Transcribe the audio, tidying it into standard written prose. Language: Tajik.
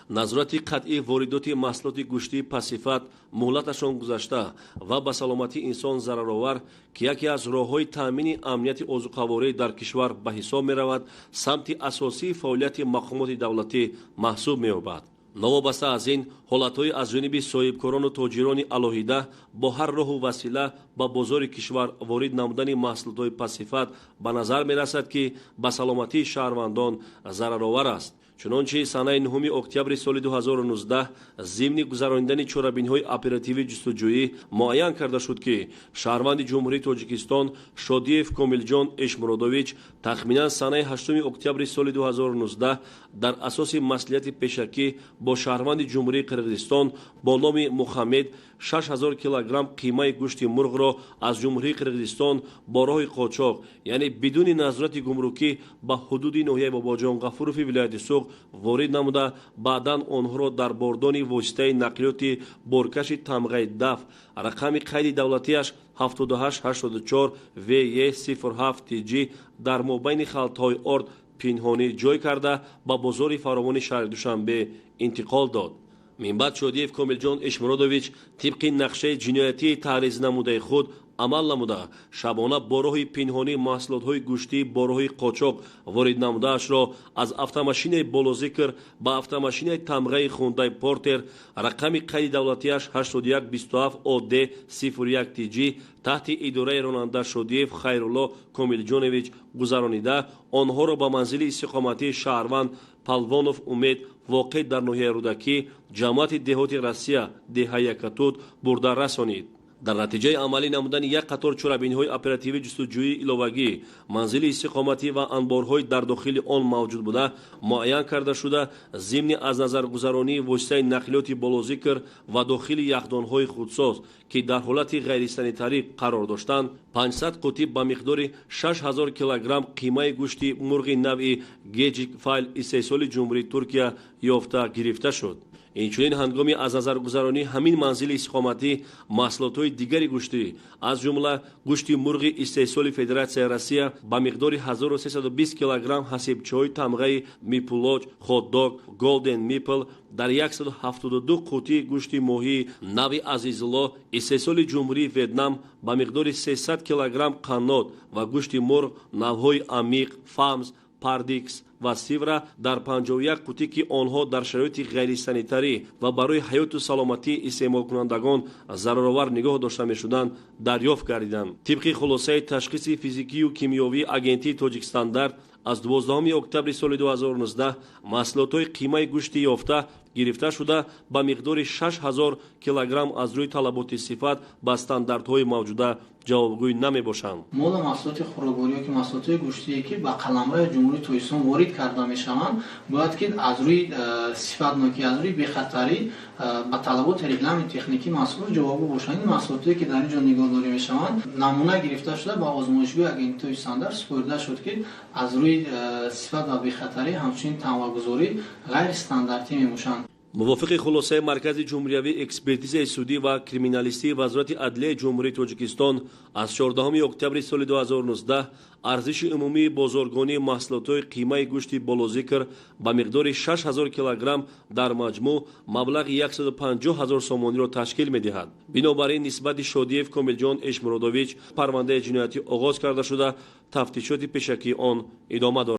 Назорати қатъии воридоти маҳсулоти гӯштии пастсифат, муҳлаташон гузашта ва ба саломатии инсон зараровар, ки яке аз роҳҳои таъмини амнияти озуқаворӣ дар кишвар ба ҳисоб меравад, самти асосии фаъолияти мақомоти давлатӣ маҳсуб меёбад. Новобаста аз ин, ҳолатҳои аз ҷониби соҳибкорону тоҷирони алоҳида бо ҳар роҳу васила ба бозори кишвар ворид намудани маҳсулотҳои пастсифат ба назар мерасад, ки ба саломатии шаҳрвандон зараровар аст. Чунончи, санаи 9 октябри соли 2019 зимни гузаронидани чорабиниҳои оперативӣ ҷустуҷӯӣ муайян карда шуд, ки шаҳрванди Ҷумҳурии Тоҷикистон Шодиев Комилҷон Эшмуродович тахминан санаи 8 октябри соли 2019 дар асоси маслиҳати пешакӣ бо шаҳрванди Ҷумҳурии Қирғизистон бо номи Мухаммед 6000 килограмм қимаи гӯшти мурғро аз Ҷумҳурии Қирғизистон бо роҳи қочоқ, яъне бидуни назорати гумрукӣ, ба ҳудуди ноҳияи Бобоҷон Ғафурови вилояти Суғд ворид намуда, баъдан онҳоро дар бордони воситаи нақлиёти боркаши тамғаи ДАФ, рақами қайди давлатиаш 7884 ВЕ 07 ТЖ, дар мобайни халтаҳои орд пинҳонӣ ҷой карда, ба бозори фаровони шаҳри Душанбе интиқол дод. Минбаъд Шодиев Комилҷон Эшмуродович тибқи нақшаи ҷиноятии таҳриз намудаи худ амал намуда, шабона бо роҳи пинҳонӣ маҳсулотҳои гӯштӣ бо роҳи қочоқ ворид намудаашро аз автомашинаи болозикр ба автомашинаи тамғаи Хундай Портер, рақами қайди давлатиаш 8127 ОД 01 ТЖ, таҳти идораи ронанда Шодиев Хайрулло Комилҷонович гузаронида, онҳоро ба манзили истиқоматии шаҳрванд Палвонов Умед, воқеъ дар ноҳияи Рӯдакӣ, ҷамоати деҳоти Россия, деҳаи Якатут бурда расонид. Дар натиҷаи амалӣ намудани як қатор чорабиниҳои оперативӣ ҷустуҷӯии иловагӣ, манзили истиқоматӣ ва анборҳои дар дохили он мавҷуд буда муайян карда шуда, зимни аз назаргузаронии воситаи нақлиёти болозикр ва дохили яхдонҳои худсоз, ки дар ҳолати ғайрисанитарӣ қарор доштанд, 500 қутӣ ба миқдори 6000 килограмм қимаи гӯшти мурғи навъи Геҷик Файл истеҳсоли Ҷумҳурии Туркия ёфта гирифта шуд. Инчунин, ҳангоми аз назаргузаронии ҳамин манзили истиқоматӣ маҳсулотҳои дигари гӯштӣ, аз ҷумла гӯшти мурғи истеҳсоли Федератсияи Россия ба миқдори 1320 килограмм, ҳасибчаҳои тамғаи Мипулоч, Хотдог, Голден Мипл дар 172 қутӣ, гӯшти моҳии нави Азизулло истеҳсоли Ҷумҳурии Ветнам ба миқдори 300 килограмм, қаннод ва гӯшти мурғ навъҳои Амиқ, Фамс, Пардикс ва Сивра дар 51 қутӣ, ки онҳо дар шароити ғайрисанитарӣ ва барои ҳаёту саломатии истеъмолкунандагон зараровар нигоҳ дошта мешуданд, дарёфт гардиданд. Тибқи хулосаи ташхиси физикию кимиёвии Агентии Тоҷикстандарт аз 12 октябри соли 2019, маҳсулотҳои қимаи гӯшти ёфта гирифта шуда ба миқдори 6000 килограмм аз рӯи талаботи сифат ба стандартҳои мавҷуда ҷавобгӯй намебошанд. Молу маҳсулоти хӯрокворӣ ё ки маҳсулотҳои гӯштие, ки ба қаламрави Ҷумҳурии Тоҷикистон ворид карда мешаванд, бояд ки аз рӯи сифатнокӣ, аз рӯи бехатарӣ ба талаботи регламенти техникӣ мазкур ҷавобгӯ бошанд. Ин маҳсулотое, ки дар ин ҷо нигоҳдорӣ мешаванд, намуна гирифта шуда, ба озмоишгоҳи Агентии Тоҷикстандарт супорида шуд, ки аз рӯи сифат ва бехатарӣ, ҳамчунин тамғагузорӣ ғайристандартӣ мебошанд. Мувофиқи хулосаи Маркази ҷумҳуриявии экспертизаи судӣ ва криминалистии Вазорати адлияи Ҷумҳурии Тоҷикистон аз 14 октябри соли 2019, арзиши умумии бозоргонии маҳсулотҳои қимаи гӯшти болозикр ба миқдори 6000 килограмм дар маҷмӯъ маблағи 150 ҳазор сомониро ташкил медиҳад. Бинобар ин, нисбати Шодиев Комилҷон Эшмуродович парвандаи ҷиноятӣ оғоз карда шуда, тафтишоти пешакии он идома дорад.